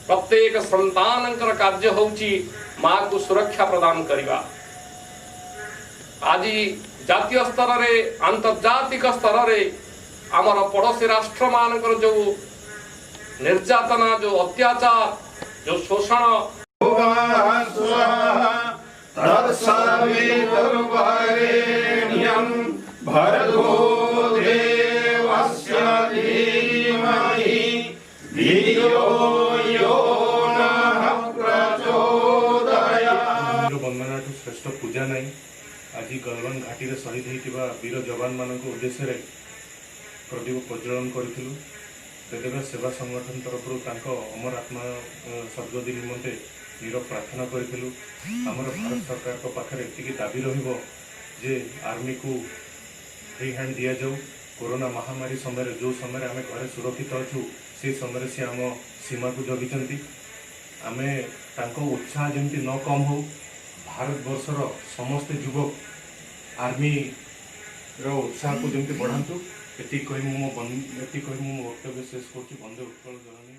ପ୍ରତ୍ୟେକ ସନ୍ତାନଙ୍କର କାର୍ଯ୍ୟ ହେଉଛି ମାକୁ ସୁରକ୍ଷା ପ୍ରଦାନ କରିବା। ଆଜି ଜାତୀୟ ସ୍ତରରେ, ଆନ୍ତର୍ଜାତିକ ସ୍ତରରେ ଆମର ପଡ଼ୋଶୀ ରାଷ୍ଟ୍ରମାନଙ୍କର ଯୋଉ ନିର୍ଯାତନା, ଯୋଉ ଅତ୍ୟାଚାର, ଯୋଉ ଶୋଷଣ, तत्सवितुर्वरेण्यं भर्गो देवस्य धीमहि धियो यो नः प्रचोदयात्। ଭୂମିର ବନ୍ଦନାଠୁ ଶ୍ରେଷ୍ଠ ପୂଜା ନାହିଁ। ଆଜି ଗଲୱାନ ଘାଟିରେ ଶହୀଦ ହୋଇଥିବା ବୀର ଯବାନମାନଙ୍କ ଉଦ୍ଦେଶ୍ୟରେ ପ୍ରଦୀପ ପ୍ରଜ୍ୱଳନ କରିଥିଲୁ। ବେଦବ୍ୟାସ ସେବା ସଂଗଠନ ତରଫରୁ ତାଙ୍କ ଅମର ଆତ୍ମା ସଦ୍ଗତି ନିମନ୍ତେ ନୀରବ ପ୍ରାର୍ଥନା କରିଥିଲୁ। ଆମର ଭାରତ ସରକାରଙ୍କ ପାଖରେ ଏତିକି ଦାବି ରହିବ ଯେ ଆର୍ମିକୁ ଫ୍ରି ହ୍ୟାଣ୍ଡ ଦିଆଯାଉ। କରୋନା ମହାମାରୀ ସମୟରେ, ଯେଉଁ ସମୟରେ ଆମେ ଘରେ ସୁରକ୍ଷିତ ଅଛୁ, ସେହି ସମୟରେ ସେ ଆମ ସୀମାକୁ ଜଗିଛନ୍ତି। ଆମେ ତାଙ୍କ ଉତ୍ସାହ ଯେମିତି ନ କମ୍ ହଉ, ଭାରତବର୍ଷର ସମସ୍ତେ ଯୁବକ ଆର୍ମିର ଉତ୍ସାହକୁ ଯେମିତି ବଢ଼ାନ୍ତୁ, ଏତିକି କହି ମୁଁ ମୋ ବକ୍ତବ୍ୟ ଶେଷ କରୁଛି। ବନ୍ଦେ ଉତ୍କଳ ଜନନୀ।